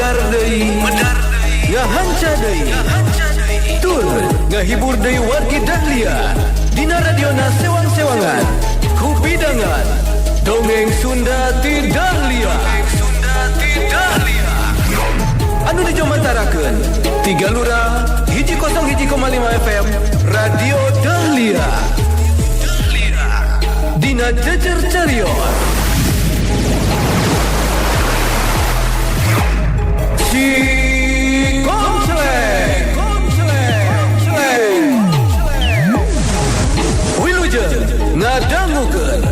Medar deui, ngahanca deui, tur ngahibur deui wargi Dahlia dina radiona sewang-sewangan ku pidangan Dongeng Sunda ti Dahlia. Anu dijomantarakeun tiga lurah 101,5 FM Radio Dahlia dina Jejer Carios. Si Komsleng, Wilujeng ngadangukeun.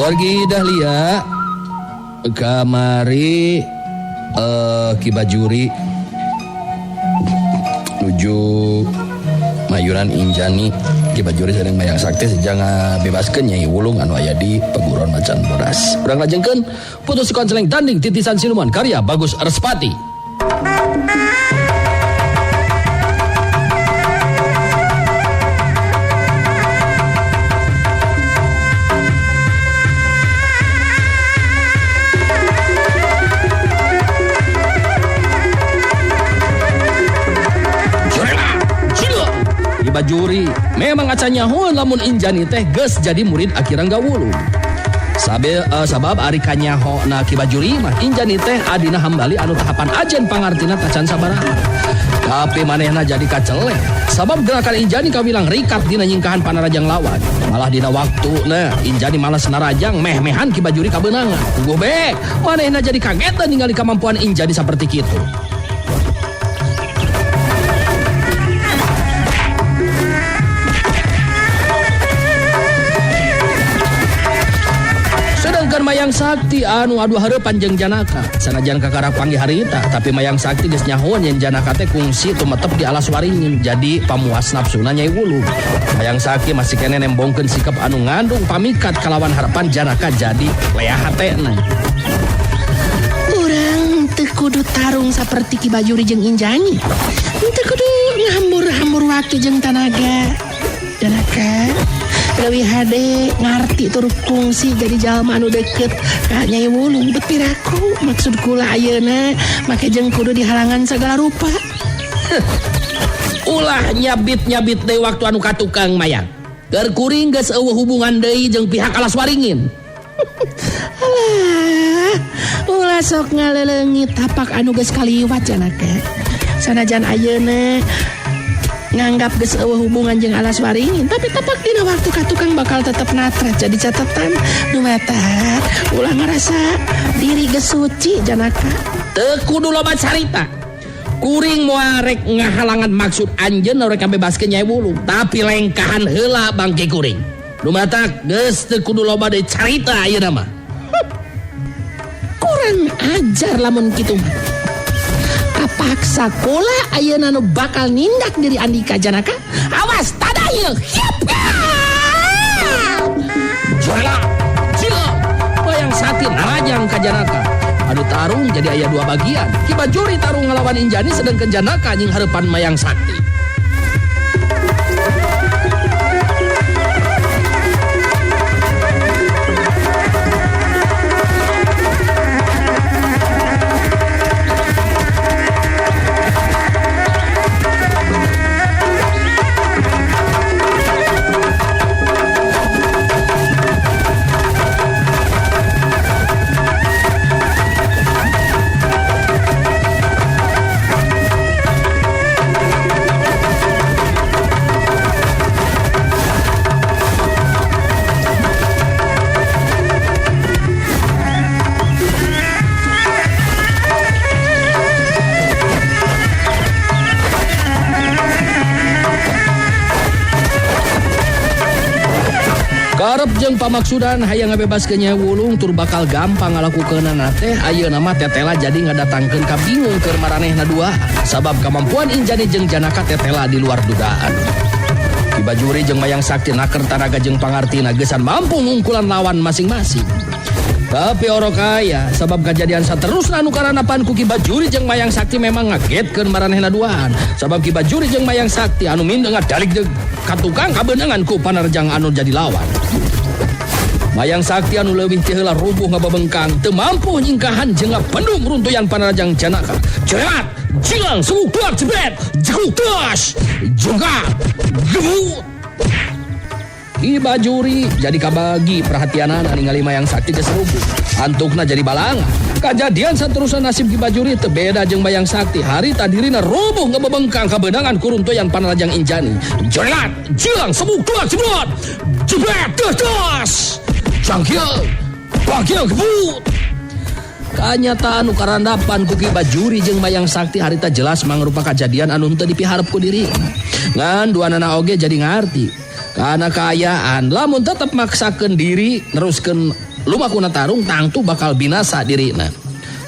Wargi Dahlia kamari Ki Bajuri nuju mayuran Injani. Ki Bajuri sareng Mayang Sakti sejang ngabebaskeun Nyai Wulung anu aya di Peguron Macan Bodas. Urang lajengkeun putus konseleng tanding titisan siluman karya Bagus Respati. Bajuri memang acan nyahoan lamun Injani teh geus jadi murid Aki Rangga Wulung. Sabab ari kanyahona Ki Bajuri mah Injani teh adina hambali anu tahapan ajen pangartina tacan sabaraha. Tapi manehna jadi kaceleh sabab gerakan Injani kawilang rikat dina nyingkahan panarajang lawan. Malah dina waktuna Injani malas narajang meh-mehan Ki Bajuri kabeunangan. Puguh bek manehna jadi kagetan ningali kemampuan Injani saperti kitu. Mayang Sakti anu adu hareupan jeung Janaka sanajan kakara panggih harita tapi Mayang Sakti geus nyahoan yen Janaka teh kungsi tumetep di alas waringin jadi pamuas nafsuna Nyai Wulung. Mayang Sakti masih kene nembongkeun sikap anu ngandung pamikat kalawan harapan Janaka jadi leah hatena. Urang teu kudu tarung saperti Ki Bajuri jeung Injani. Teu kudu ngahambur-hambur waktu jeung tanaga. Janaka leuwih hade ngarti tur kungsi jadi jalma anu deket ka Nyai Wulung bet piraku maksud kula ayeuna make jeung kudu dihalangan segala rupa. Ulah nyabit-nyabit deui waktu anu katukang Mayang. Keur kuring geus eueuh hubungan deui jeung pihak alas waringin. Alah, ulah sok ngaleleungit tapak anu geus kaliwat Janaka. Sanajan ayeuna nganggap geus eueuh hubungan jeung alas waringin, tapi tapak dina waktu ka tukang bakal tetep natrat jadi catatan. Nu matak ulah ngarasa diri geus suci Janaka. Teu kudu loba carita. Kuring moal rek ngahalangan maksud anjeun rek ngabebaskeun Nyai Wulung, tapi lengkahan heula bangke kuring. Nu matak geus teu kudu loba deui carita ayeuna mah. Kurang ajar lamun kitu mah. Paksa kula ayeuna nu bakal nindak diri Andika Janaka. Awas tadayeuh. Jala, jila. Mayang Sakti narajang ka Janaka. Anu tarung jadi aya dua bagian. Ki Bajuri tarung ngalawan Injani sedangkan Janaka nying hareupan Mayang Sakti. jeung pamaksudan hayang ngabebaskeun Nyai Wulung tur bakal gampang ngalakukeunana teh ayeuna mah tetela jadi ngadatangkeun kabingung keur maranehna dua sabab kamampuan Injani jeung Janaka tetela di luar dugaan. Ki Bajuri jeung Mayang Sakti naker tanaga jeung pangartina geusan mampu ngungkulan lawan masing-masing. Tapi orok aya sabab kajadian saterusna anu karanapan ku Ki Bajuri jeung Mayang Sakti memang ngagetkeun maranehna duaan. Sabab Ki Bajuri jeung Mayang Sakti anu mindeng ngadalik jeung katukang kabeunangan ku panarjang anu jadi lawan. Mayang Sakti anu leuwih ti heula rubuh ngabebengkang teu mampu nyingkahan jeung ngapendung runtuyan panarjang Janaka. Jerat, jilang, suguk duak jebret, jeguk das, jongkak, gebut. Ki Bajuri jadi kabagi perhatianana ningali Mayang Sakti geus rubuh. Antukna jadi balanga. Kajadian saterusna nasib Ki Bajuri teu beda jeung Mayang Sakti. Harita dirina rubuh ngebebengkang kabeunangan kuruntuyan panarjang Injani. Jerat, jilang, sebuk duak jebret, jebret, das, das. Jangkil, bangkil, gebut. Kanyataan nu karandapan ku Ki Bajuri jeung Mayang Sakti harita jelas mangrupa kajadian anu henteu dipiharep ku dirina. Ngan duanana oge jadi ngarti. Karena kaayaan lamun tetep maksakeun diri neruskeun lumakuna tarung tangtu bakal binasa dirina.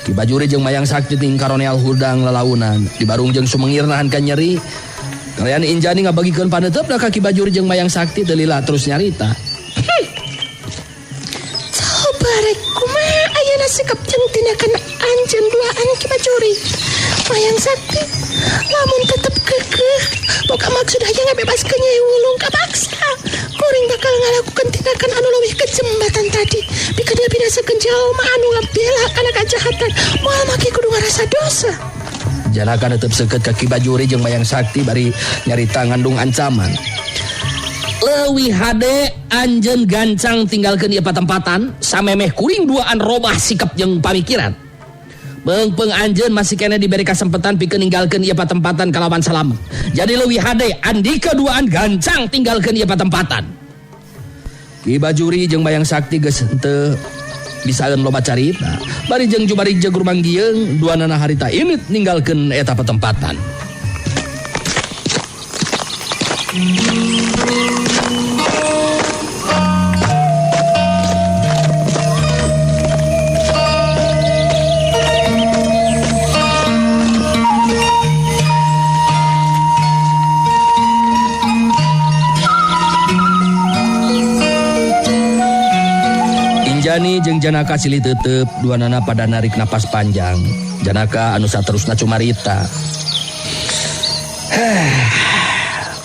Ki Bajuri jeung Mayang Sakti ting karoneal hudang lalaunan dibarung jeung sumengir nahan ka nyeri. Kalian Injani ngabagikeun paneuteup ka Ki Bajuri jeung Mayang Sakti teu lila terus nyarita. Coba rek kumaha ayeuna sikap jeung tindakan anjeun duaan Ki Bajuri Mayang Sakti lamun tetep kekeh boga maksud hayang ngabebaskeun Nyai Wulung kapaksa kuring bakal ngalakukan tindakan anu leuwih kejem batan tadi pikeun ngabinasakeun jalma anu ngabela kana kajahatan moal make kudu ngarasa dosa. Janaka tetep seukeut ka Ki Bajuri jeung Mayang Sakti bari nyarita ngandung ancaman. Leuwih hade anjeun gancang tinggalkeun ieu patempatan samemeh kuring duaan robah sikap jeung pamikiran. Beungpeung anjeun masih keneh diberi kasempatan pikeun ninggalkeun ieu patempatan kalawan salamet. Jadi leuwih hade andika duaan gancang tinggalkeun ieu patempatan. Ki Bajuri jeung Mayang Sakti geus henteu bisaeun loba carita. Bari jeung jubari jeung rumanggieung duanana harita init ninggalkeun eta patempatan. Injani jeung Janaka silih tetep duanana pada narik napas panjang. Janaka anu saterusna cumarita.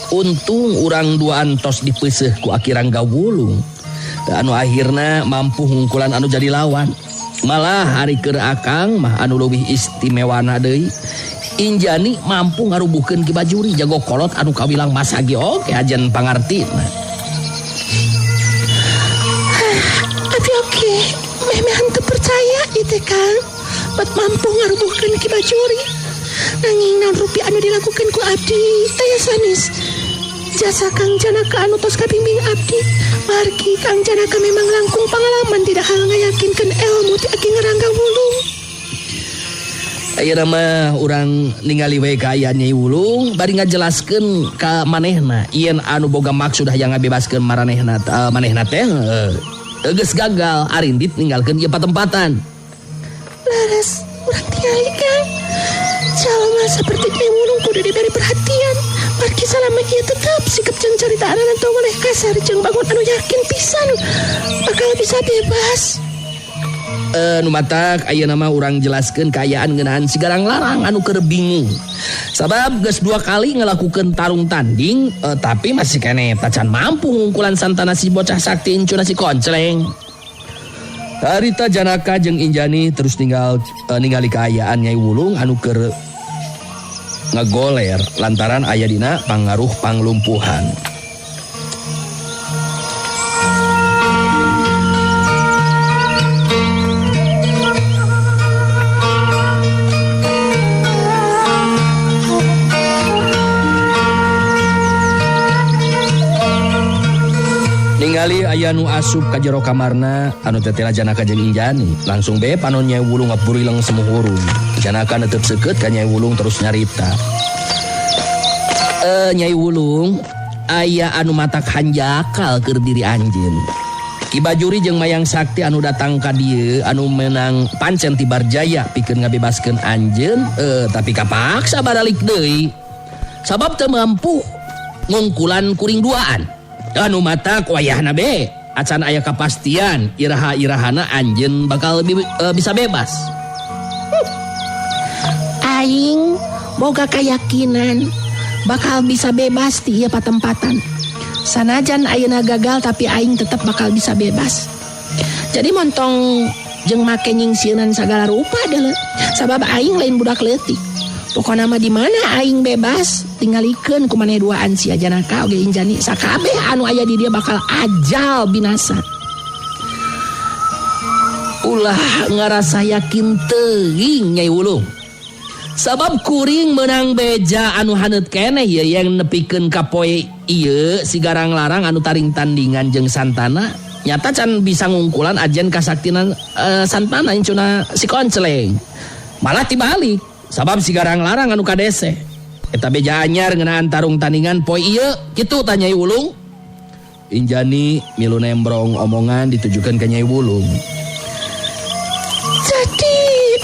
Untung urang duaan tos dipeuseuh ku Aki Rangga Wulung. Anu akhirna mampu ngungkulan anu jadi lawan. Malah hari keur akang mah anu leuwih istimewana deui. Injani mampu ngarubuhkeun Ki Bajuri jago kolot anu kawilang masagi oge ajen pangartina. Abi oke, meh-meh henteu percaya ieu teh Kang. Bat mampu ngarubuhkeun Ki Bajuri. Nanging naon rupi anu dilakukeun ku abdi taya sanes. Jasa Kang Janaka anu tos kabimbing abdi. Margi Kang Janaka memang langkung pangalaman tidak hal ngayakinkeun ilmu ti Aki Rangga Wulung. Ayeuna mah urang ningali we kaayaan Nyai Wulung bari ngajelaskeun ka manehna yen anu boga maksud hayang ngabebaskeun maranehna manehna teh geus gagal arindit ninggalkeun ieu patempatan. Laras urang tingali Kang. Jalma saperti Nyai Wulung kudu diberi perhatian. Margi salama ieu tetep sikap jeung caritaanana tong oleh kasar jeung bangun anu yakin pisan bakal bisa bebas. Nu matak ayeuna mah urang jelaskeun kaayaan ngeunaan si Garang Larang anu keur bingung. Sabab geus 2 kali ngalakukeun tarung tanding tapi masih keneh tacan mampu ngungkulan santana si bocah sakti incuna si Koncleng. Harita Janaka jeung Injani terus ningali kaayaan Nyai Wulung anu keur ngagoler lantaran aya dina pangaruh panglumpuhan. Ningali aya nu asup ka jero kamarna anu tetela Janaka jeung Injani langsung be panon Nyai Wulung ngaburileng semuhurung. Janaka netep seukeut ka Nyai Wulung terus nyarita. Nyai Wulung aya anu matak hanjakal keur diri anjeun. Ki Bajuri jeung Mayang Sakti anu datang ka dieu anu meunang pancen ti Barjaya pikeun ngabebaskeun anjeun tapi kapaksa baralik deui. Sabab teu mampu ngungkulan kuring duaan. Anu matak wayahna be acan aya kapastian iraha-irahana anjeun bakal bisa bebas. Aing boga keyakinan bakal bisa bebas di ieu patempatan. Sanajan ayeuna gagal tapi aing tetep bakal bisa bebas. Jadi montong jeung make nyingsieunan sagala rupa deuleu. Sabab aing lain budak leutik. Pokona mah di mana aing bebas tinggalikeun ku maneh duaan sia Janaka oge Injani sakabeh anu aya di dieu bakal ajal binasa. Ulah ngarasa yakin teuing Nyai Wulung. Sabab kuring menang beja anu haneut keneh ieu yang nepikeun ka poe ieu si Garang Larang anu taring tandingan jeung Santana nyata can bisa ngungkulan ajen kasaktinan Santana incuna si Konceleng. Malah tibalik sabab si Garang Larang anu kadese eta beja anyar ngeunaan tarung tandingan poe ieu kitu tah Nyai Wulung. Injani milu nembrong omongan ditujukan ka Nyai Wulung. Jadi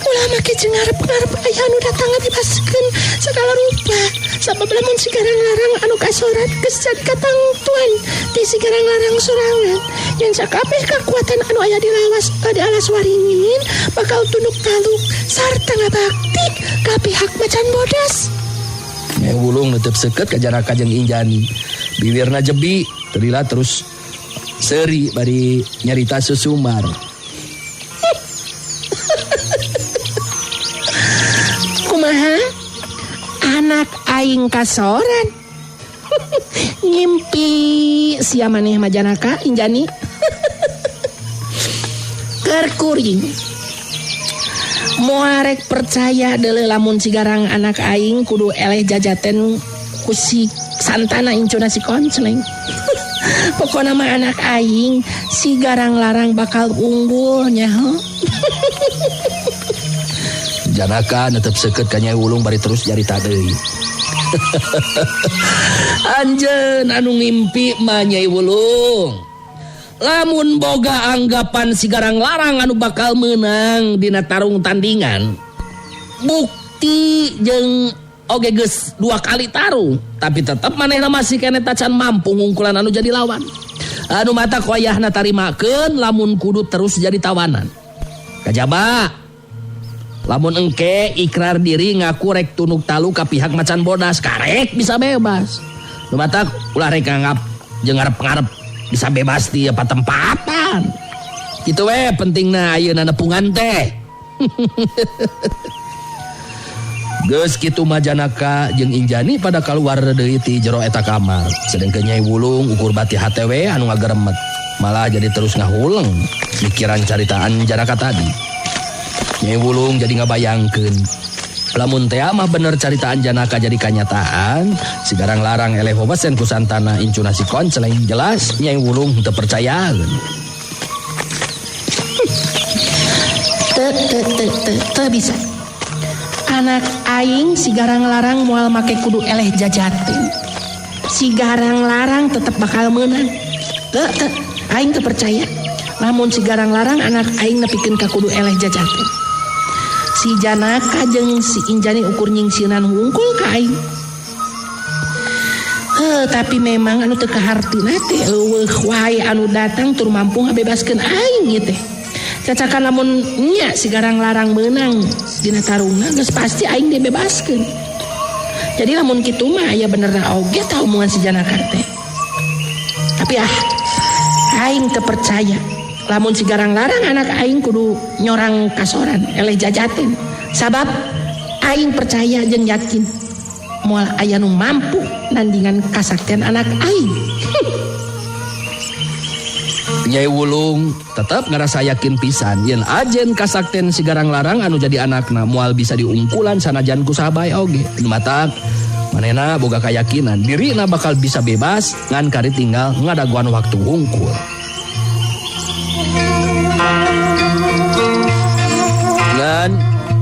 ulah make jeung ngarep-ngarep aya anu datang ngabebaskeun sagala rupa. Sabab lamun si Garang Larang anu kasorat geus jadi katangtuan ti si Garang Larang sorangan. Yen sakabeh kakuatan anu aya di lawas di alas waringin bakal tunduk taluk sarta ngabakti ka pihak macan bodas. Nyai Wulung netep seukeut ka Janaka jeung Injani. Biwirna jebi terila terus seuri bari nyarita susumar. Kumaha? Anak aing kasoran. Ngimpi sia maneh mah Janaka Injani. Keur kuring. Moal rek percaya deuleu lamun si Garang anak aing kudu eleh jajaten ku si Santana incuna si Konceleng. Pokona mah anak aing si Garang Larang bakal unggul nyaho. Janaka netep seukeut ka Nyai Wulung bari terus nyarita deui. Anjeun anu ngimpi mah Nyai Wulung. Lamun boga anggapan si Garang Larang anu bakal meunang dina tarung tandingan. Bukti jeung oge geus 2 kali tarung, tapi tetep manehna masih keneh tacan mampu ngungkulan anu jadi lawan. Anu mata koyahna tarimakeun lamun kudu terus jadi tawanan. Kajaba lamun engke ikrar diri ngaku rek tunuk talu ka pihak macan bodas karek bisa bebas. Nu matak ulah rek nganggap jeung ngarep-ngarep bisa bebas di patempatan. Kitu we pentingna ayeuna nepungan teh. Geus kitu mah Janaka jeung Injani pada kaluar deui ti jero eta kamar. Sedengkeun Nyai Wulung ukur bati hate we anu ngageremet. Malah jadi terus ngahuleng mikiran caritaan Janaka tadi. Nyai Wulung jadi ngabayangkeun lamun teh mah bener caritaan Janaka jadi kanyataan, si Garang Larang eleh wewesen ku Santana incuna si Konceleng jelas Nyai Wulung teu percayaan. Teu bisa. Anak aing si Garang Larang moal make kudu eleh jajatin. Si Garang Larang tetep bakal meunang. Teu aing teu percaya. Lamun si Garang Larang anak aing nepikeun ka kudu eleh jajatin. Si Janaka jeung si Injani ukur nyingsieunan hungkul ka aing. Tapi memang anu teu kahartina teh eueuh wae anu datang tur mampu ngabebaskeun aing ieu teh. Cacakan lamun nya si Garang Larang meunang dina tarungna geus pasti aing dibebaskeun. Jadi lamun kitu mah aya benerna oge tah omongan si Janaka teh. Tapi aing teu percaya. Lamun si Garang Larang anak aing kudu nyorang kasoran eleh jajatin. Sabab aing percaya jeung yakin moal aya nu mampu nandingan kasaktian anak aing. Nyai Wulung tetep ngerasa yakin pisan yen ajen kasakten si Garang Larang anu jadi anakna moal bisa diungkulan sanajan ku saha bae oge. Matak manehna boga kayakinan dirina bakal bisa bebas ngan kari tinggal ngadaguan waktu hungkul. Ngan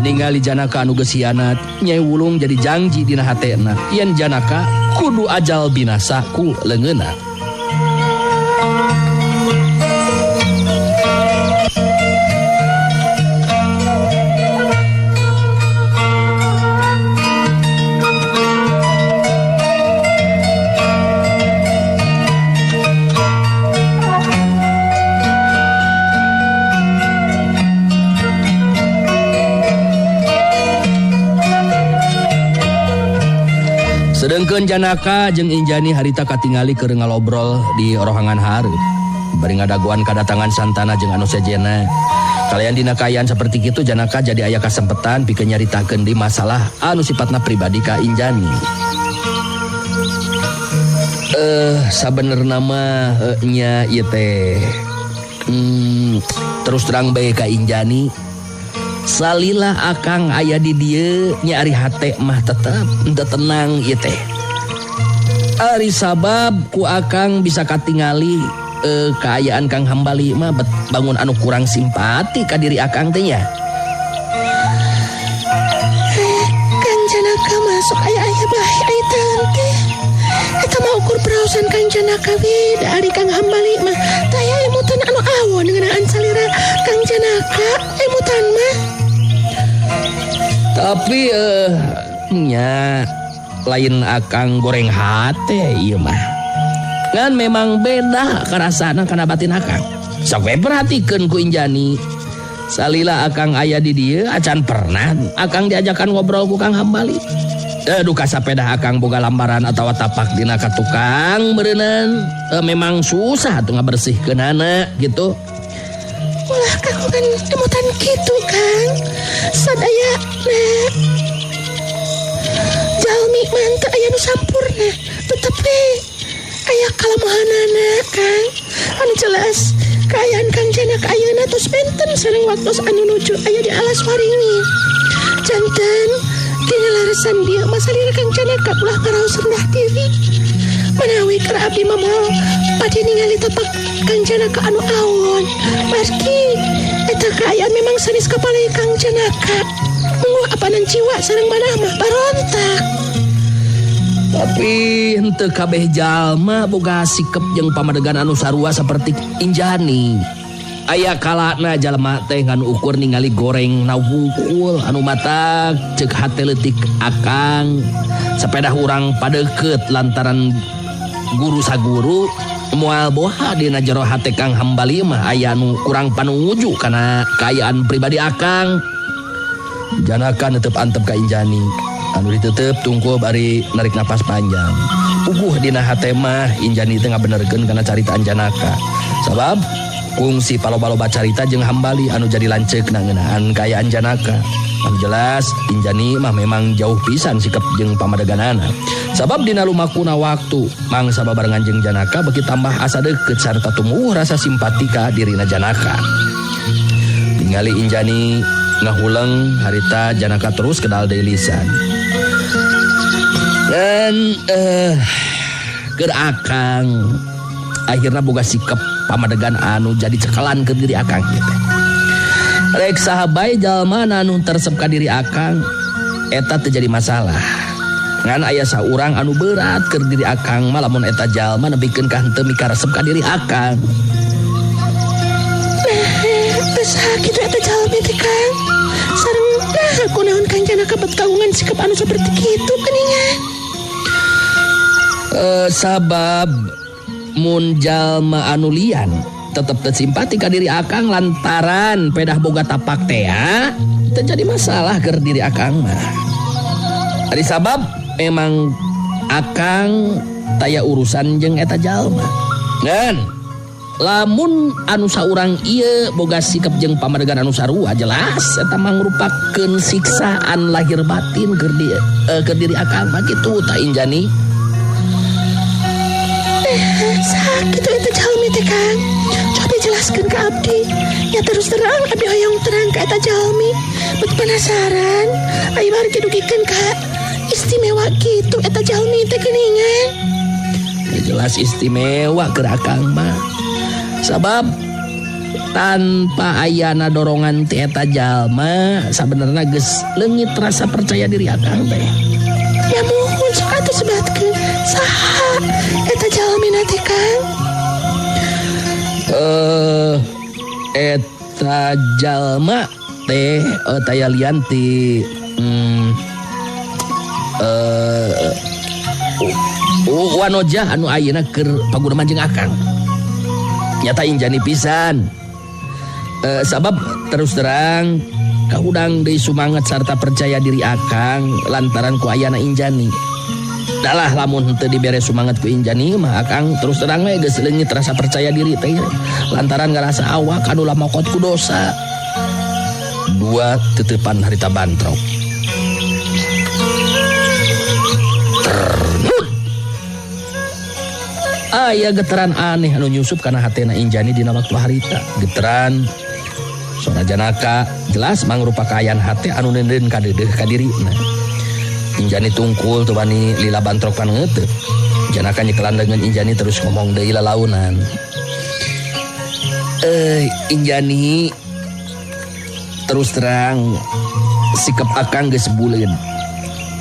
ningali Janaka anu geus hianat, Nyai Wulung jadi jangji dina hatena yen Janaka kudu ajal binasa ku leungeunna. Sedengkeun Janaka jeung Injani harita katingali keur ngalobrol di rohangan hareup. Bari ngadagoan kadatangan Santana jeung anu sejena. Kalayan dina kaayaan saperti kitu Janaka jadi aya kasempetan pikeun nyaritakeun di masalah anu sifatna pribadi ka Injani. Sabenerna mah nya ieu teh. Terus terang bae ka Injani. Salila akang aya di dieu nya ari hate mah tetep henteu tenang ieu teh. Ari sabab ku akang bisa katingali kaayaan Kang Hambali mah bangun anu kurang simpati ka diri akang teh nya. Kang Janaka masuk aya-aya bae aya teh. Eta mah ukur peraosan Kang Janaka we da ari Kang Hambali mah taya emutan anu awon ngeunaan salira Kang Janaka emutan mah. Tapi nya lain akang goreng hate ieu mah. Ngan memang beda karasana kana batin akang. Sok we perhatikeun ku Injani. Salila akang aya di dieu acan pernah akang diajakan ngobrol ku Kang Hambali. Duka sapeda akang boga lambaran atawa tapak dina ka tukang beureunan. Memang susah atuh ngabersihkeunana gitu. Ulah kagungan emutan kitu Kang. Sadaya na jalmi mah teu aya nu sampurna, tetep we aya kalemahanana Kang. Anu jelas kaayaan Kang Janaka ayeuna tos benten sareng waktos anu nuju aya di alas waringin. Janten dina larasan dieu mah salira Kang Janaka ulah ngaraos rendah diri. Manawi keur abdi mah moal bade ningali tapak Kang Janaka anu awon. Margi eta kaayaan memang sanes kapalai Kang Janaka. Mungguh apanan jiwa sareng manah mah barontak. Tapi henteu kabeh jalma boga sikep jeung pamadegan anu sarua saperti Injani. Aya kalana jalma teh ngan ukur ningali goreng na wungkul anu matak ceuk hate leutik akang. Sapedah urang padeukeut lantaran guru saguru moal boha dina jero hate Kang Hambali mah aya nu kurang panuju kana kaayaan pribadi akang. Janaka netep antep ka Injani. Anu ditutup tungku bari narik napas panjang. Puguh dina hate mah Injani teh ngabenerkeun kana caritaan Janaka. Sabab kungsi paloba-loba carita jeung Hambali anu jadi lanceuk ngeunaan kaayaan Janaka. Anu jelas Injani mah memang jauh pisan sikap jeung pamadeganana. Sabab dina lumakuna waktu mangsa babarengan jeung Janaka beuki tambah asa deukeut sarta tumuwuh rasa simpati ka dirina Janaka. Ningali Injani ngahuleng harita Janaka terus kedal deui lisan. Dan keur akang akhirna boga sikap pamadegan anu jadi cekelan ke diri akang gitu. Rek saha bae jalma anu teresep ka diri akang eta teu jadi masalah. Ngan aya saurang anu berat keur diri akang mah lamun eta jalma nepikeun ka henteu mikaresep ka diri akang. Nah, kitu eta jalmi teh Kang. Sareng nah kunaon Kang Janaka bet kagungan sikap anu saperti kitu geuningan. Sabab mun jalma anu lian tetep teu simpati ka diri akang lantaran pedah boga tapak teh teu jadi masalah keur diri akang mah. Ari sabab memang akang taya urusan jeung eta jalma. Ngan lamun anu saurang ieu boga sikap jeung pamadegan anu sarua jelas eta mangrupakeun siksaan lahir batin keur diri akang mah kitu ta Injani. Sakitu eta jalmi teh Kang. Coba jelaskeun ka abdi. Ya terus terang abdi hoyong terang ka eta jalmi. Bet penasaran. Ayo margi dugikeun ka istimewa kitu eta jalmi teh geuningan. Ya jelas istimewa keur akang mah. Sabab tanpa ayana dorongan ti eta jalma sabenerna geus leungit rasa percaya diri akang teh. Ya muhun sok atuh sebatkeun saha eta jalmi teh Kang? Eta jalma teh taya lian ti Wanoja anu ayeuna keur paguneman jeung akang. Nyata Injani pisan. Sabab terus terang kahudang deui sumanget sarta percaya diri akang lantaran ku ayana Injani. Dalah lamun henteu dibere sumanget ku Injani mah Akang terus terang we geus leungit rasa percaya diri teh lantaran ngarasa awak anu lamokot ku dosa. Dua tetepan harita bantrok. Ternud. Aya getaran aneh anu nyusup kana hatena Injani dina waktu harita. Getaran sora Janaka jelas mangrupa kaayaan hate anu neundeun kadeudeuh ka dirina. Injani tungkul teu wani lila bantrok pangeuteup. Janaka nyekelan leungeun Injani terus ngomong deui lalaunan. Injani terus terang sikap Akang geus buleud.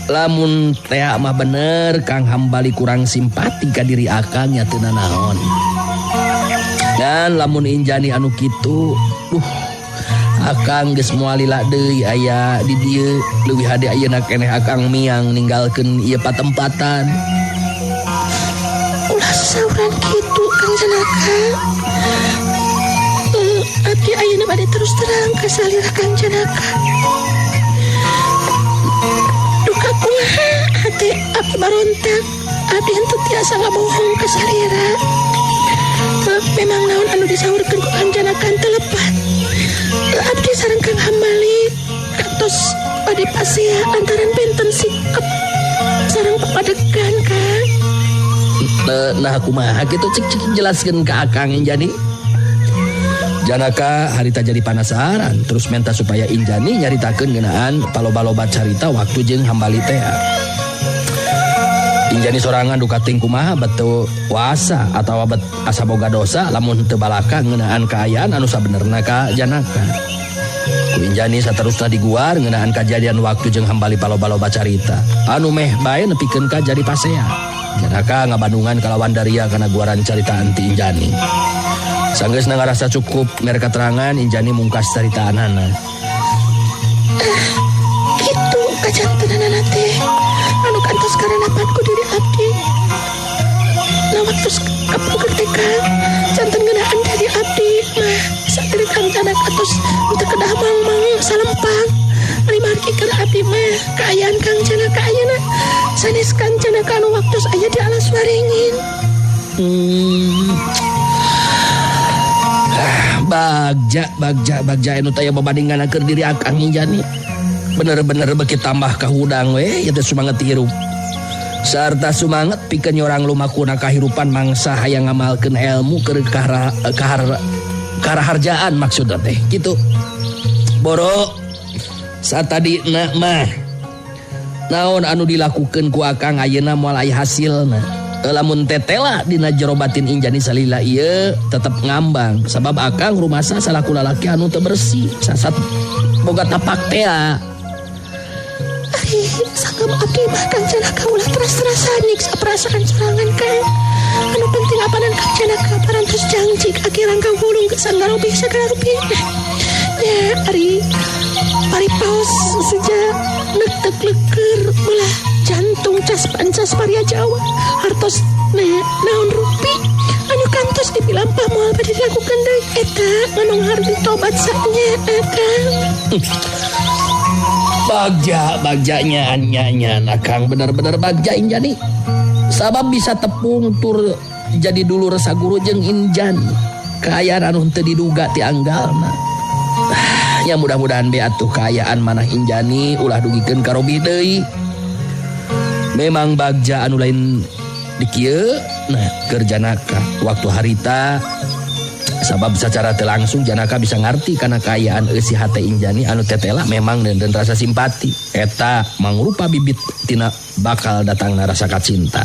Lamun teh mah bener Kang Hambali kurang simpati ka diri Akang nya teu nanaon. Dan lamun Injani anu kitu, duh Akang geus moal lila deui aya di dieu leuwih hade ayeuna keneh Akang miang ninggalkeun ieu patempatan. Ulah sauran kitu Kang Janaka. Abdi ayeuna bade terus terang ka salira Kang Janaka. Duka kumaha hate abdi barontak, abdi henteu tiasa ngabohong ka salira. Memang naon anu disaurkeun ku Kang Janaka teu lepat. Abdi sareng Kang Hambali kantos bade pasea lantaran benten sikep sareng papadegan Kang. Nah kumaha kitu cik cik jelaskeun ka Akang Injani. Janaka harita jadi panasaran terus menta supaya Injani nyaritakeun ngeunaan paloba-loba carita waktu jeung Hambali teh. Injani sorangan duka ting kumaha betu wasa atawa bet asa boga dosa lamun teu balaka ngeunaan kaayaan anu sabenerna ka Janaka. Ku Injani saterusna diguar ngeunaan kajadian waktu jeung Hambali paloba-loba carita anu meh bae nepikeun ka jadi pasea. Janaka ngabandungan kalawan daria kana guaran caritaan ti Injani. Sanggeusna ngarasa cukup mere katerangan Injani mungkas caritaanana. Kitu kajantenanana teh anu kantos karanapan ku diri abdi. Nah waktu kapungkur teh Kang janten ngeunaan diri abdi mah sadiri Kang Janaka tos teu kedah mangmang salempang. Ari margi keur abdi mah kaayaan Kang Janaka ayeuna sanes Kang Janaka anu waktu aya di alas waringin. Bagja bagja bagja anu taya babandingan keur diri Akang Injani. Bener-bener beki tambah kahudang we ieu teh sumanget hirup. Sarta sumanget pikeun nyorang lumakuna kahirupan mangsa hayang ngamalkeun ilmu keur karaharjaan maksudna teh kitu. Boro satadina mah naon anu dilakukeun ku Akang ayeuna moal aya hasilna. Lamun tetela dina jero batin Injani salila ieu tetep ngambang sabab Akang rumasa salaku lalaki anu teu bersih sasat boga tapak tea. Ari sangem abdi mah Kang Janaka ulah teras-terasan nyiksa perasaan sorangan Kang. Anu penting apanan Kang Janaka parantos janji akhiran kang gulung ke sanggarobi sagala rupi. Ya ari pari paos sejak nek leker belah jantung cas pancas paria Jawa hartos ne naon rupi anu kantos dipilampah moal bade dilakukan deui eta nganong harti tobat saknya Akang. Bagja bagjanya nya Akang bener-bener bagja Injani sabab bisa tepung tur jadi dulur saguru jeung Injani kaayaan anu henteu diduga ti anggalna. Ya mudah-mudahan be atuh kaayaan manah Injani ulah dugikeun ka Robi deui. Memang bagja anu lain di kieu nah keur Janaka waktu harita sabab secara teu langsung Janaka bisa ngarti kana kaayaan eusi hate Injani anu tetela memang dan rasa simpati eta mangrupa bibit tina bakal datangna rasa kacinta.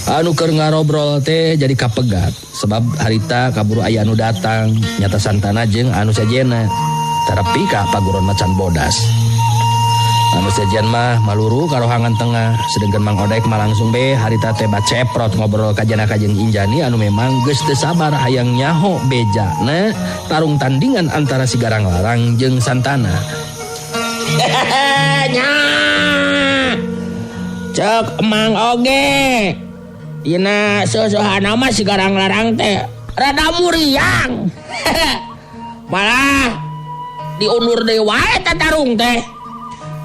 Anu keur ngarobrol teh jadi kapegat sebab harita kaburu aya anu datang nyata Santana jeung anu sejena terepi ka paguron macan bodas. Anu sejen mah maluru karohangan tengah sedangkan Mang Odek mah langsung be harita teh baceprot ngobrol ka Janaka jeung Injani anu memang geus teu sabar hayang nyaho bejana tarung tandingan antara si Garang Larang jeung Santana. Nya. Cek Mang Oge. Dina seuseurna mah si Garang Larang teh rada muriang. Malah diundur deui wae tarung teh.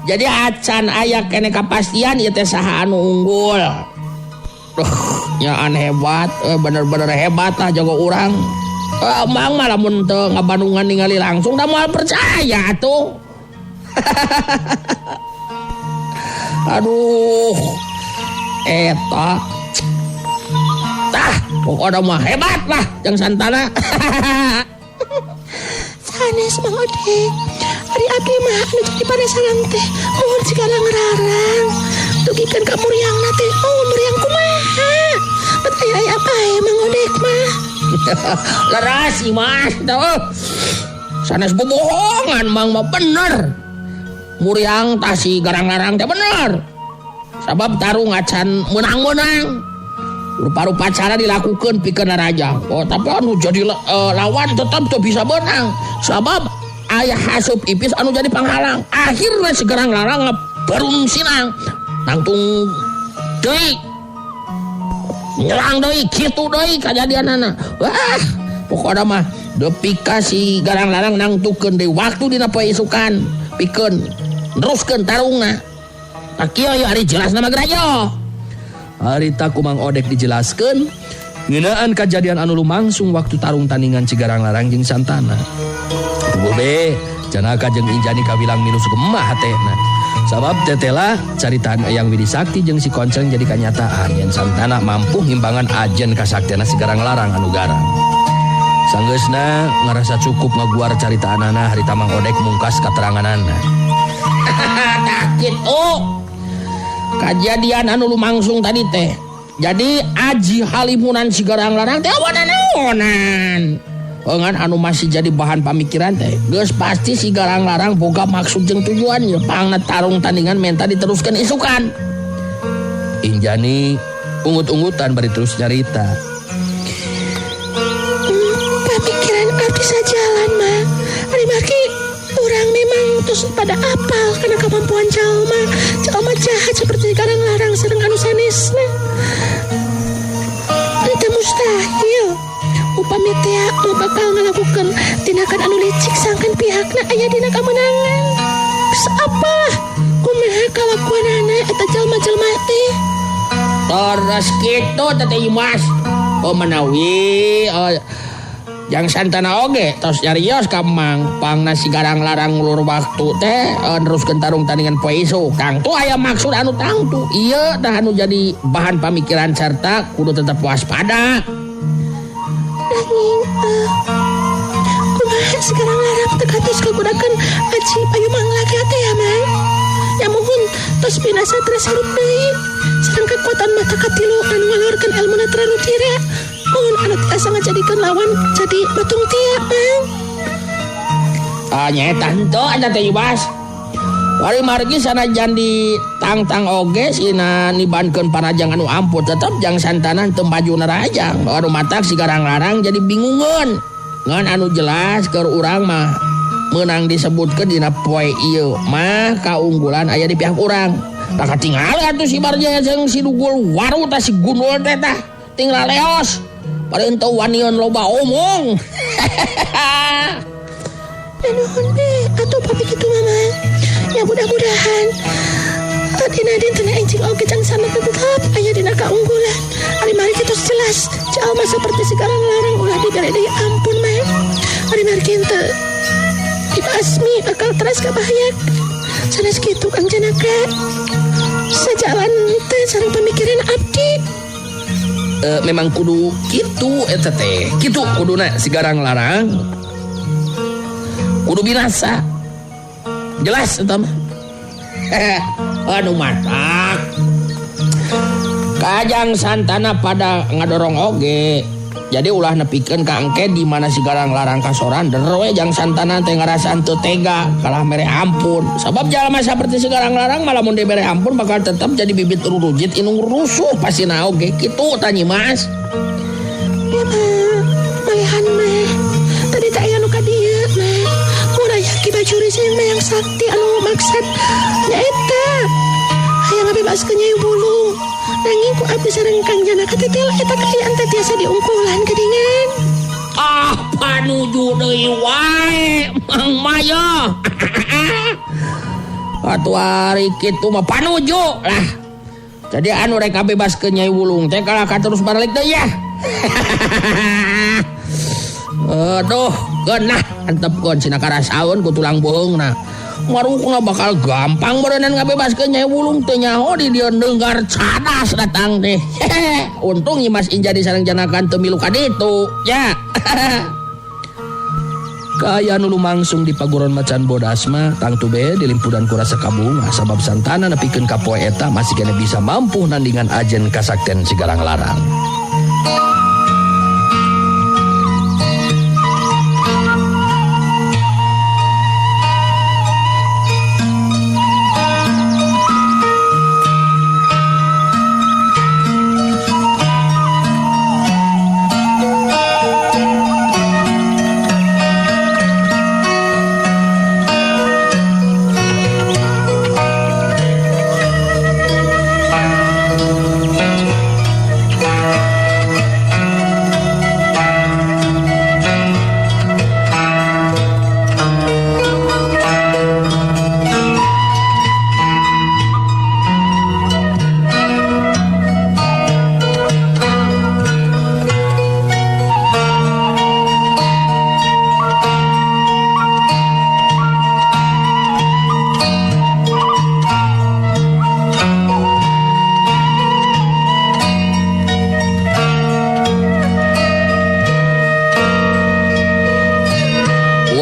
Jadi acan aya kene kapastian ieu teh saha anu unggul. Duh, nyaan hebat, bener-bener hebat lah jago urang. Mang mah lamun teu ngabandungan ningali langsung da moal percaya atuh. Aduh, eta. Tah, pokokna mah hebat lah Jang Santana. Sanes Mang Odek. Ari abdi mah anu jadi panasaran teh mohon segala ngararang. Dugikeun ka muriangna teh, oh muriang kumaha? Bet aya-aya bae Mang Odek mah. Leres Imas teh. Sanes bobohongan Mang mah bener. Muriang tah si garang-larang teh bener. Sabab tarung acan menang-menang. Rupa-rupa cara dilakukan pikeun raja. Oh, tapi anu jadi lawan tetap teu bisa menang. Sabab ayah hasup ipis anu jadi panghalang. Akhirnya si garang-larang berung sinang. Nangtung deui. Nyerang deui kitu deui kajadianana. Wah, pokona mah depi ka si garang-larang nangtukeun deui waktu dina poe isukan pikeun neruskeun tarungna. Tah kieu ieu ari jelasna mah gerajo. Harita ku Mang Odek dijelaskeun ngeunaan kajadian anu lumangsung waktu tarung tandingan Cigarang Larang jeung Santana. Puguh be, Janaka jeung Injani kawilang milu sugemah hatena. Sabab tetela caritaan Eyang Widi Sakti jeung si Konceng jadi kanyataan yen Santana mampu ngimbangan ajen kasaktiana Cigarang Larang anu garang. Sanggeusna ngarasa cukup ngaguar caritaanana harita Mang Odek mungkas kateranganana. Tah kitu. Kajadian anu lumangsung tadi teh. Jadi aji halimunan si Garang Larang teh awan-awanan. Ngan anu masih jadi bahan pamikiran teh. Geus pasti si Garang Larang boga maksud jeung tujuan ye pangna tarung tandingan menta diteruskeun isukan. Injani ungut-ungutan bari terus nyarita. Pamikiran abdi sajalan mah. Ari maki urang memang terus pada apal karena kemampuan jalma. Jalma jahat seperti Garang Larang sareng anu sanesna. Teu mustahil. Upami teh mau bakal ngalakukeun tindakan anu licik sangkan pihakna aya dina kamenangan. Geus apa? Kumaha kalakuanana eta jalma-jalma teh? Terus kitu teh Imas. Oh menawi Jang Santana oge tos nyarios ka Mang pangna si Garang Larang ngulur waktu teh neruskeun tarung tandingan poe isuk. Tangtu aya maksud anu tangtu. Ieu tah anu jadi bahan pamikiran serta kudu tetep waspada. Nanging kumaha si Garang Larang teu katos kagunakeun aji payumang lagi teh ya Mang. Ya muhun tos binasa teras hirup deui. Sareng kekuatan mata katilu anu ngalorkeun elmuna Trarudira. Mohon anu tiasa ngajadikeun lawan jadi batung tia, Mang. Ah nyaeta henteu eta teh Ibas. Wari margi sanajan di tangtang oge sina nibankeun parajang anu ampuh tetep Jang Santana teu maju narajang. Anu matak si Garang Larang jadi bingungeun. Ngan anu jelas keur urang mah meunang disebutkeun dina poe ieu mah kaunggulan aya di pihak urang. Tah katingali atuh si Barja jeung si Dugul Waru tah si Gundul teh tah tinggal leos. Bari henteu wanian loba omong. Nuhun be atuh papi kitu mama. Ya mudah-mudahan dina dinten enjing oge Jang Santana tetep aya dina kaunggulan. Ari mari kitu jelas jalma seperti si Garang Larang ulah dibere deui ampun mah. Ari mari kitu dibasmi bakal teras kabahayak. Sanes kitu Kang Janaka. Sajalan teh sareng pamikiran abdi. Memang kudu kitu eta teh. Kitu kuduna si Garang Larang. Kudu binasa. Jelas eta mah. Anu matak. Kajang Santana pada ngadorong oge. Jadi ulah nepikeun ka engke di mana si Garang Larang kasoran der we Jang Santana teh ngarasa teu tega kalah mere ampun. Sabab jalma saperti si Garang Larang malah mun dibere ampun bakal tetep jadi bibit rurujit inung rusuh pasina oge kitu tah Nyi Mas. Ya mah, malihan mah. Tadi teh aya nu ka dieu mah. Mun aya Ki Bajuri jeung Mayang Sakti anu maksad nyaeta. Hayang ngabebaskeun Nyai Bulung. Nanging ku abdi sareng Kang Janaka teh eta kaayaan teh tiasa diungkulan geuningan. Ah, panuju deui wae Mang Maya. Atuh ari kitu mah panuju lah. Jadi anu rek kabebaskeun Nyai Wulung teh kalah ka terus balik teh ya. Aduh, geunah antepkeun cenah karasaeun ku tulang beuheungna. Marukna bakal gampang beureunan ngabebaskeun Nyai Wulung teh nyaho di dieu neunggar cadas datang teh. Untung Nyi Mas Injani sareng Janakan teu milu ka ditu ya. Kaayaan nu lumangsung di paguron Macan Bodas mah tangtu be dilimpudan ku rasa kabunga sabab Santana nepikeun ka poe eta masih kene bisa mampu nandingan ajen kasakten Si Garang Larang.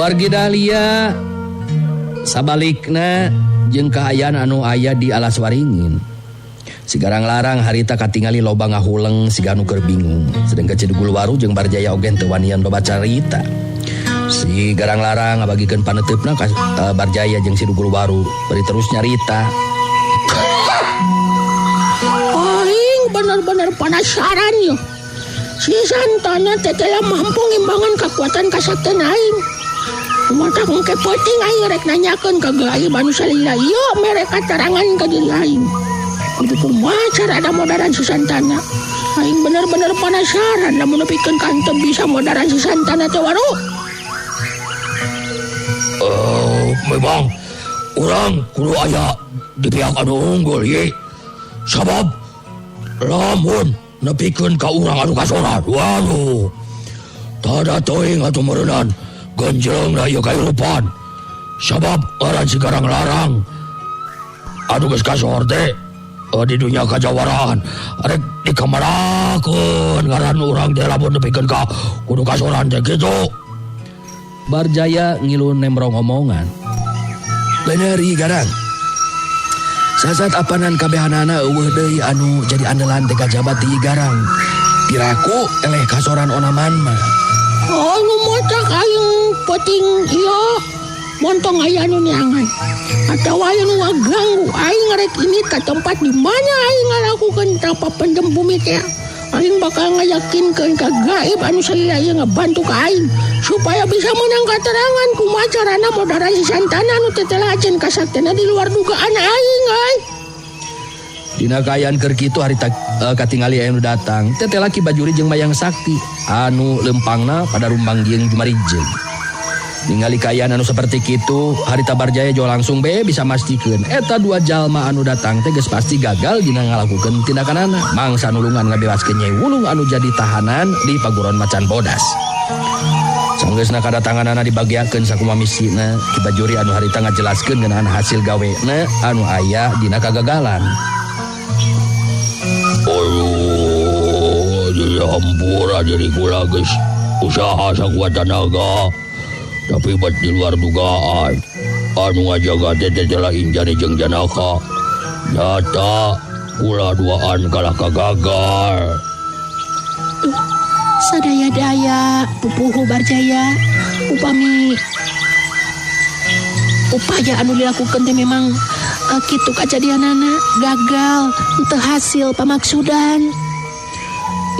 Wargi Dahlia sabalikna jeung kaayaan anu aya di Alas Waringin. Si Garang Larang harita katingali loba ngahuleng siga nu keur bingung. Sedengkeun Cidugul Waru jeung Barjaya oge teu wanian loba carita. Si Garang Larang ngabagikeun paneuteup-na ka Barjaya jeung si Dugul Waru bari terus nyarita. Aing bener-bener penasaran yo. Si Santana teh telah mampu ngimbangan kekuatan kasakten aing. Mata engke peuting aing rek nanyakeun ka gaib anu salila ieu mere katerangan ka diri aing. Kudu kumaha cara ada modaran si Santana. Aing bener-bener penasaran lamun nepikeun ka henteu bisa modaran si Santana teh waru. Memang urang kudu aya di pihak anu unggul ye. Sabab lamun nepikeun ka urang anu kasoran, waduh. Tada teuing atuh meureunnan. Genjreng na ieu kahirupan. Sabab ngaran Si Garang Larang anu geus kasor teh di dunia kajawaraan rek dikamarakeun ngaran urang teh lamun nepikeun ka kudu kasoran teh kitu. Barjaya ngilu nemrong omongan. Bener ieu Garang. Sasat apanan kabehanana eueuh deui anu jadi andalan teh kajabat ti Garang. Piraku eleh kasoran onaman mah. Oh, nu matak aing peuting ieu montong aya nu neangan. Atawa aya nu ngaganggu aing rek ini ka tempat di mana aing ngalakukeun tapa pendem bumi teh. Aing bakal ngayakinkeun ka gaib anu salila ieu ngabantu ka aing supaya bisa menang katerangan kumaha carana modaran si Santana anu teh telah ajen kasaktena di luar dugaan aing euy. Dina kaayaan keur kitu harita katingali aya nu datang. Teh laki Bajuri jeung Mayang Sakti anu lempangna pada rumbang jeung jumarijeng. Ningali kaayaan anu saperti kitu, harita Barjaya jo langsung be bisa mastikeun eta dua jalma anu datang teh geus pasti gagal dina ngalakukeun tindakanana. Mangsa nulungan ngabebaskeun Nyai Wulung anu jadi tahanan di paguron Macan Bodas. Sanggeusna kadatanganana dibagiakeun sakumaha misina, Ki Bajuri anu harita ngajelaskeun ngeunaan hasil gawena anu aya dina kagagalan. Aduh, jadi hampura diri kula geus usaha sakuat tenaga, tapi bat di luar dugaan. Anu ngajaga teh telah Injani jeung Janaka. Nyata kula duaan kalah kagagal. Sadaya-daya pupuhu Barjaya upami upaya anu dilakukan teh memang kitu kajadianana gagal teu hasil pamaksudan.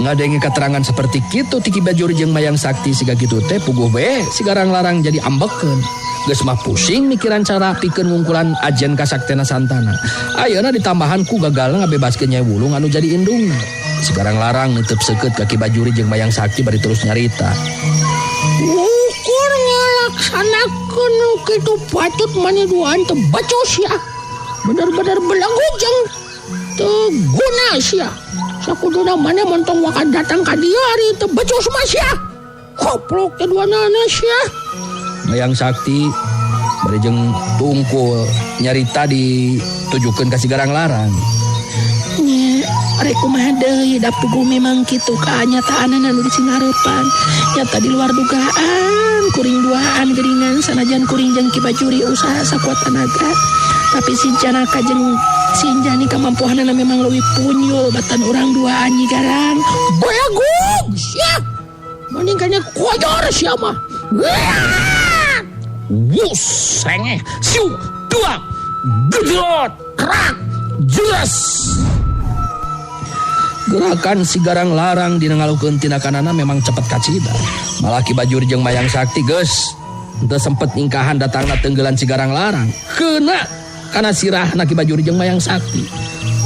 Ngadenge keterangan seperti kitu ti Ki Bajuri jeung Mayang Sakti siga kitu teh puguh we Si Garang Larang jadi ambekeun. Geus mah pusing mikiran cara pikeun ngungkulan ajen kasaktena Santana. Ayeuna ditambahan ku gagalna ngabebaskeun Nyai Wulung anu jadi indungna. Si Garang Larang neuteub seukeut ka Ki Bajuri jeung Mayang Sakti bari terus nyarita. Ukur ngalaksanakeun kitu patut mani duaan teu becus ya. Bener-bener belaguk jeung teu guna sia. Sakuduna maneh montong wakan datang ka dieu ari teu becus mah sia. Koplok teh duanana sia. Mayang Sakti bari jeung tungkul nyarita ditujukeun ka si Garang Larang. Nya, rek kumaha deui da puguh memang kitu kaanyataanana nu disingareupan. Nyata di luar dugaan, kuring duaan geuningan sanajan kuring jeung Ki Bajuri usaha sakuat tanaga. Tapi si Janaka jeung si Injani kamampuanana memang leuwih punyul batan urang duaan Nyi Garang. Belaguk sia. Mending kana koyor sia mah. Wus, sengeh, siu, dua, gedot, kerak, jelas. Gerakan si Garang Larang dina ngalukeun tindakanana memang cepet kacida. Malah Ki Bajuri jeung Mayang Sakti geus teu sempet ningkahan datangna tenggelan si Garang Larang. Kena kana sirahna Ki Bajuri jeung Mayang Sakti.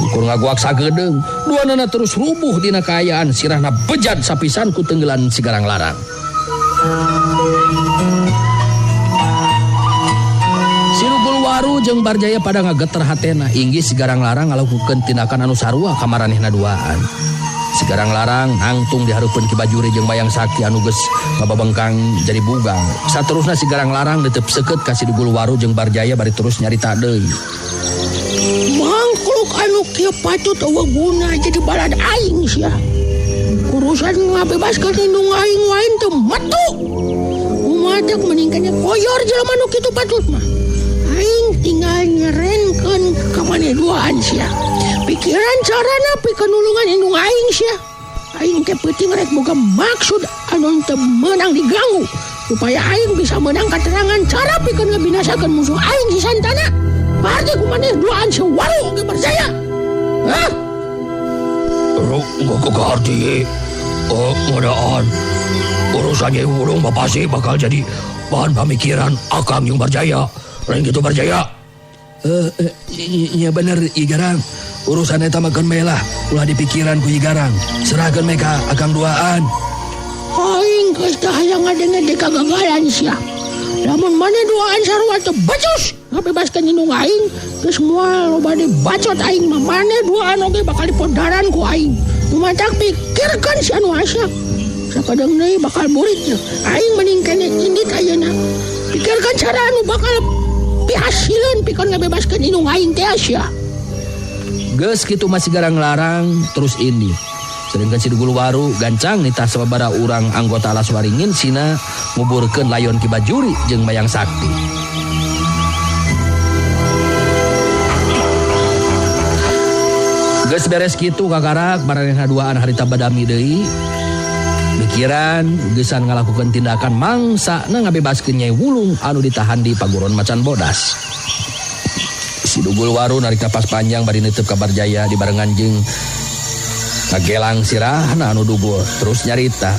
Ukur ngaguak sagedeung, duanana terus rubuh dina kaayaan sirahna bejad sapisan ku tenggelan si Garang Larang. Waru jeung Barjaya pada ngageter hatena inggih si Garang Larang ngalakukeun tindakan anu sarua ka maranehna duaan. Si Garang Larang nangtung dihareupeun Ki Bajuri jeung Mayang Sakti anu geus ngababengkang jadi bugang. Saterusna si Garang Larang ditep seukeut ka si Dugul Waru jeung Barjaya bari terus nyarita deui. Mangkluk anu kieu patut eueuh guna jadi balad aing sia. Urusan ngabebaskeun indung aing wae teu metu. Umadak meningkatnya koyor jelema nu kitu patut mah. Aing tinggal nyerenkeun ka maneh duaan sia. Pikiran carana pikeun nulungan indung aing sia. Aing teh peuting rek boga maksud anu teu meunang diganggu supaya aing bisa meunang katerangan cara pikeun ngabinasakeun musuh aing si Santana. Parti ku maneh duaan sia waru oge percaya. Hah? Ngarti. Ngadaan. Urusan Nyai Wulung mah pasti bakal jadi bahan pamikiran akang jeung Barjaya. Lain gitu Barjaya. Iya bener Nyi Garang. Urusan eta mah keun bae lah, ulah dipikiran ku Nyi Garang. Serahkeun bae ka akang duaan. Aing geus teu hayang ngadenge kagagalan sia. Lamun maneh duaan sarua teu becus ngabebaskeun indung aing, geus moal loba dibacot aing mah maneh duaan oge bakal dipodaran ku aing. Lumatak pikirkeun si anu asak. Sakadeng deui bakal burit nya. Aing mending kene indit ayeuna. Pikirkeun cara anu bakal pihasileun pikeun ngabebaskeun indung aing teh sia. Geus kitu masih Garang Larang terus indit. Sedengkeun si Dugul Waru gancang nitah sababaraha urang anggota Alas Waringin sina nguburkeun layon Ki Bajuri jeung Mayang Sakti. Geus beres kitu kakarak maranehna duaan harita badami deui. Mikiran geusan ngalakukeun tindakan mangsana ngabebaskeun Nyai Wulung anu ditahan di Paguron Macan Bodas. Si Dugul Waru narik napas panjang bari neuteub ka Barjaya dibarengan jeung ngagelang sirahna anu dugul terus nyarita.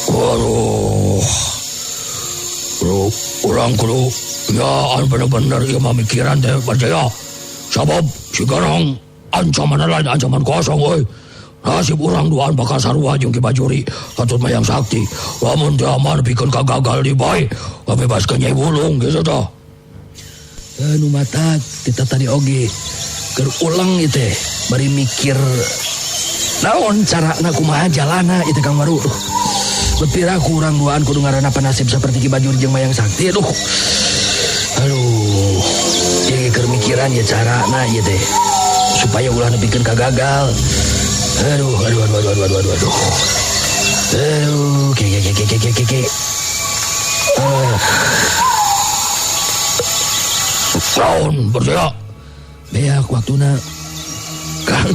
Waduh. Urang kudu ya bener-bener ieu mah mikiran teh Barjaya. Sabab si Garang ancaman lain ancaman kosong euy. Nasib urang duaan bakal sarua jeung Ki Bajuri katut Mayang Sakti. Lamun teu aman pikeun kagagal di bae, ngabebaskeun Nyai Wulung geus tah. Nu matak kita tadi oge keur ulang ieu teh bari mikir naon carana kumaha jalana ieu teh Kang Waru. Lepira ku urang duaan kudu ngaranna panasib saperti Ki Bajuri jeung Mayang Sakti aduh. Aduh, ieu keur mikiran ieu carana ieu teh supaya ulah nepikeun kagagal. Aduh. Aduh, ke. Naon Barjaya? Beak waktuna. Kang.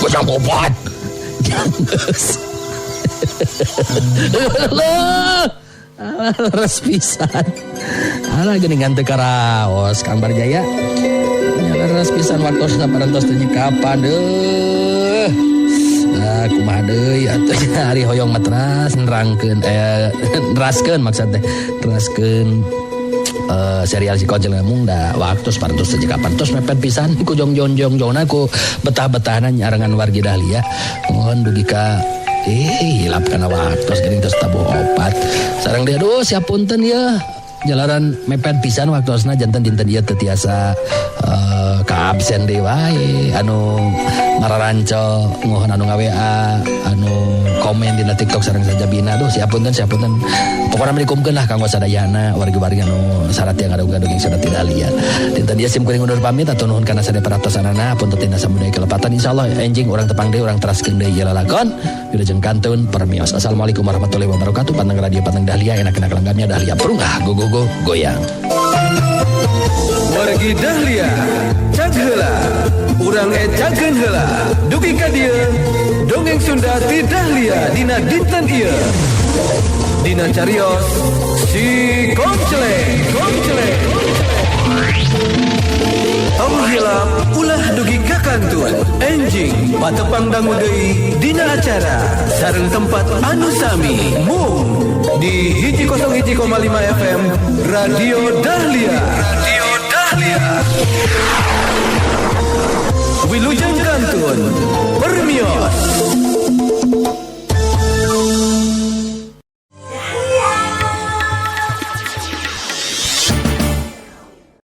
Geus opat. Geus. Alah, leres pisan. Alah geuningan teu karaos Kang Barjaya. Nya leres pisan waktosna parantos teh kapan deuh. Nah, kumaha deui atuh hari hoyong matras nerangkeun neraskeun maksud teh. Neraskeun serial si Koncil mung da waktu parantos teh kapan tos mepet pisan ku jong-jong-jong-jongna ku betah-betahna nyarengan wargi Dahlia. Mohon dugi ka hilap kana waktu geuning tos tabuh opat. Sareng dia aduh siap punten ya. Jalaran mepet pisan waktosna janten dinten ieu teu tiasa ka absen deui wae anu mararanco ngohon anu nga-WA anu komen dina TikTok sareng sajabina. Duh, siapunten, siapunten, pokona mah dikumkeun lah kanggo sadayana wargi-wargi anu saratia ngadongeng dongeng Sunda ti Dahlia. Dinten ieu sim kuring undur pamit, atur nuhun kana sadaya perhatosanana. Punten tina samudaya kelepatan. Insyaallah enjing urang tepang deui, urang teraskeun deui ieu lalakon. Wilujeng kantun permios. Assalamualaikum warahmatullahi wabarakatuh. Panteng radio, panteng Dahlia, enak-enak langgamnya Dahlia Perungah go go go goyang. Wargi Dahlia, cag heula. Urang ecakeun heula. Dugi ka dieu, dongeng Sunda ti Dahlia dina dinten ieu. Dina carios si Komceleng, Komceleng. Tong hilap ulah dugi ka kantun. Enjing patepang dangu deui dina acara sareng tempat anu sami mung di 101,5 FM Radio Dahlia.